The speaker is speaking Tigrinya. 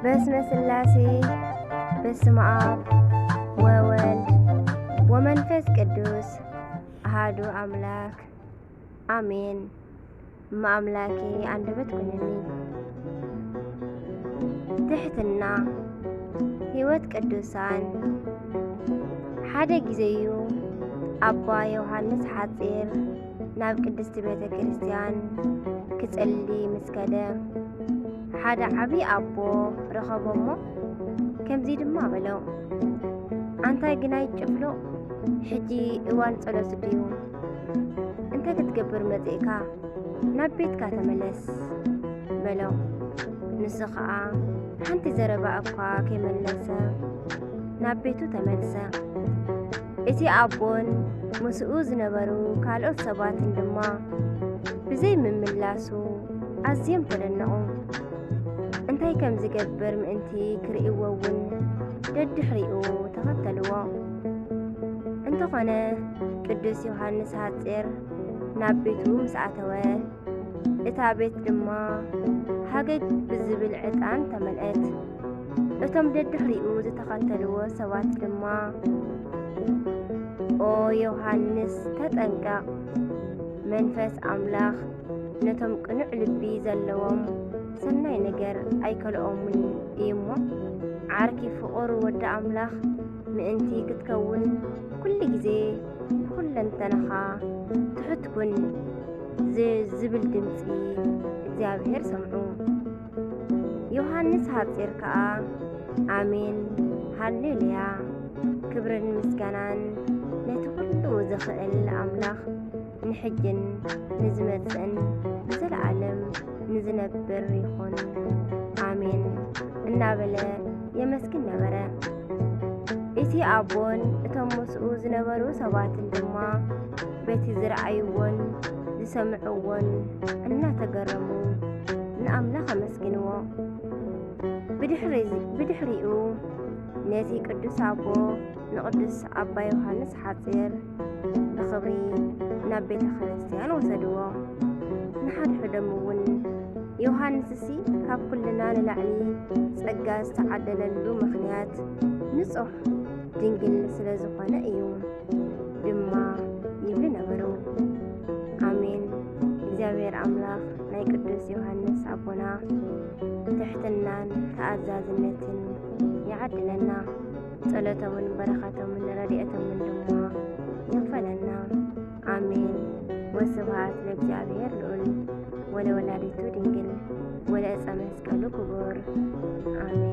በስመ ስላሴ በስመ አብ ወወልድ ወመንፈስ ቅዱስ አሃዱ አምላክ አሜን። እመ አምላኬ አንደበት ኩነኒ። ትሕትና ህይወት ቅዱሳን። ሓደ ግዜዩ አባ ዮሃንስ ሓጺር ናብ ቅድስቲ ቤተ ክርስቲያን ክጽሊ ምስ ከደ፣ ሓደ ዓቢ ኣቦ ረኸቦ እሞ ከምዚ ድማ በሎ፣ ኣንታ ግናይ ጭፍሉቕ፣ ሕጂ እዋን ጸሎት ድዩ? እንታይ ክትገብር መጺእካ? ናብ ቤትካ ተመለስ በሎ። ንሱ ኸኣ ሓንቲ ዘረባ እኳ ከይመለሰ ናብ ቤቱ ተመልሰ። እቲ ኣቦን ምስኡ ዝነበሩ ካልኦት ሰባትን ድማ ብዘይ ምምላሱ ኣዝዮም ተደነቑ። እንታይ ከም ዝገብር ምእንቲ ክርእይዎ እውን ደድሕሪኡ ተኸተልዎ። እንተኾነ ቅዱስ ዮሃንስ ሓጺር ናብ ቤቱ ምስ ኣተወ፣ እታ ቤት ድማ ሃገግ ብዝብል ዕጣን ተመልአት። እቶም ደድሕሪኡ ዝተኸተልዎ ሰባት ድማ፣ ኦ ዮሃንስ፣ ተጠንቀቕ፣ መንፈስ ኣምላኽ ነቶም ቅኑዕ ልቢ ዘለዎም ሰናይ ነገር ኣይከልኦምን እዩ እሞ፣ ዓርኪ ፍቑር ወዲ ኣምላኽ ምእንቲ ክትከውን ኩሉ ግዜ ብኹለንተናኻ ትሑት ኩን ዝ-፣ ዝብል ድምጺ እግዚኣብሔር ሰምዑ። ዮሃንስ ሓጺር ከኣ፣ ኣሜን፣ ሃሌሉያ፣ ክብርን ምስጋናን ነቲ ኩሉ ዝኽእል ኣምላኽ፣ ንሕጅን ንዝመጽእን ንዘለኣለም ንዝነብር ይኹን፣ ኣሜን እናበለ የመስግን ነበረ። እቲ ኣቦን እቶም ምስኡ ዝነበሩ ሰባትን ድማ በቲ ዝረኣይዎን ዝሰምዕዎን እናተገረሙ ንኣምላኽ ኣመስግንዎ። ብድሕሪ-፣ ብድሕሪኡ ነቲ ቅዱስ ኣቦ ንቅዱስ ኣባ ዮሃንስ ሓጺር ብኽብሪ ናብ ቤተ ክርስቲያን ወሰድዎ። ንሓድሕዶም እውን፣ ዮሃንስሲ ካብ ኩልና ንላዕሊ ጸጋ ዝተዓደለሉ ምኽንያት ንጹሕ ድንግል ስለ ዝኾነ እዩ ድማ ይብሉ ነበሩ። ኣሜን። እግዚኣብሔር ኣምላኽ ናይ ቅዱስ ዮሃንስ ኣቦና ትሕትናን ተኣዛዝነትን ይዓድለና። ጸሎቶምን በረኸቶምን ረድኤቶምን ድማ ይኽፈለና። ኣሜን። ወስብሐት ለእግዚኣብሔር ልዑል ወለወላዲቱ ድንግል ወለዕፀ መስቀሉ ክቡር። ኣሜን።